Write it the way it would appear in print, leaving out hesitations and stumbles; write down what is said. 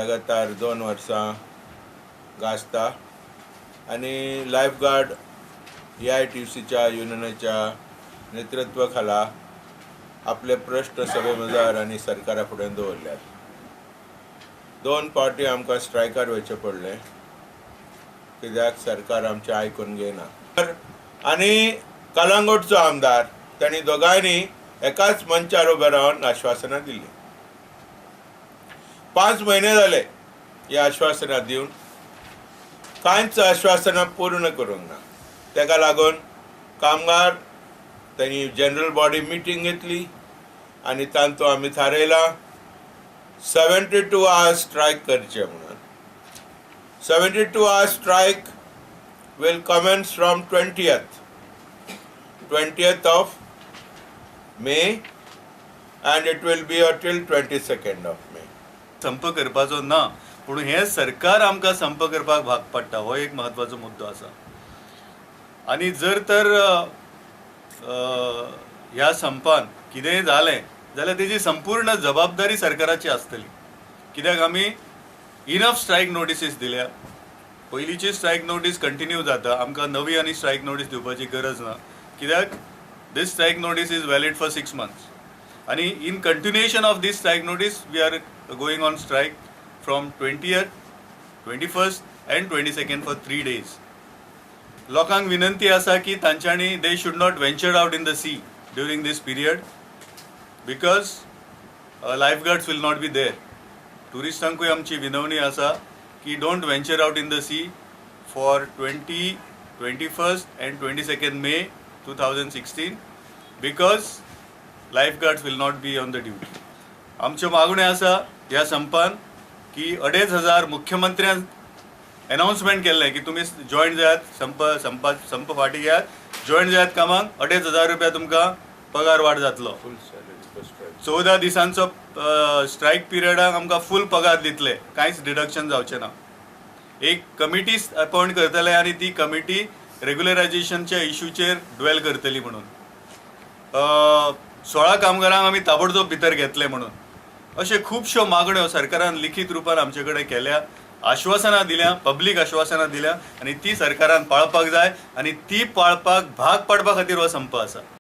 लगातार 2 वर्सां गाजता आनी लायफ गार्ड एआयटीयूसीच्या युनियनाच्या नेतृत्व खाला आपले प्रश्न सभे आनी सरकारा फुडें दवरल्यात. दोन पावटी आमकां स्ट्रायकार वयचें पडलें, कित्याक सरकार आमचें आयकून घेयना. आनी कलांगूटचो आमदार, तांणी दोगांयनी एकाच मंचार उबे रावन आश्वासनां दिल्लीं. 5 म्हयने जाले ही आश्वासनां दिवन, कांयच आश्वासनां पूर्ण करूंक ना. ताका लागून कामगार तांणी जनरल बॉडी मिटींग घेतली आनी तांतूत आमी थारयलां 72 आवर्स स्ट्रायक करचें म्हणून. 72 hours strike will commence from 20th of May and it will be till 22nd of May. संप करपाचो ना, पूण हें सरकार आमकां संप करपाक भाग पडटा, हो एक म्हत्वाचो मुद्दो आसा. आनी जर तर ह्या संपान कितेंय जालें जाल्यार तेजी संपूर्ण जबाबदारी सरकाराची आसतली, कित्याक आमी इनफ स्ट्रायक नोटिसीस दिल्या. पयलींची स्ट्रायक नोटीस कंटिन्यू जाता. आमकां नवी आनी स्ट्रायक नोटीस दिवपाची गरज ना, कित्याक this strike notice is valid for 6 months आणि in continuation of this strike notice we are going on strike from 20th, 21st and 22nd for 3 days. लोकांक विनंती आसा की तांच्यांनी they should not venture out in the sea during this period because life guards will not be there. ट्युरिस्टांकूय आमची विनवणी आसा की don't venture out in the sea for 20, 21st and 22nd May 2016 because life guards will not be on the duty. आमच्यो मागण्यो आसा ह्या संपान की 2500, मुख्यमंत्र्यान अनाउन्समेंट केल्लें की तुमी जॉयन जायात, संप संपा संप फाटीं घेयात, जॉयन जायात कामाक, 2500 रुपया तुमकां पगार वाड जातलो. Full salary for strike. 14 दिसांचो स्ट्रायक पिरियडाक आमकां फूल पगार दितले, कांयच डिडक्शन जावचें ना. एक कमिटी अपॉयंट करतले आनी ती कमिटी रेग्युलरायझेशनच्या इशूचेर ड्वेल करतली म्हणून, 16 कामगारांक आमी ताबडतोब भितर घेतले म्हणून, अशे खुबश्यो मागण्यो सरकारान लिखीत रुपान आमचे कडेन केल्या, आश्वासनां दिल्या, पब्लीक आश्वासनां दिल्या आनी ती सरकारान पाळपाक जाय आनी ती पाळपाक भाग पाडपा खातीर हो संप आसा.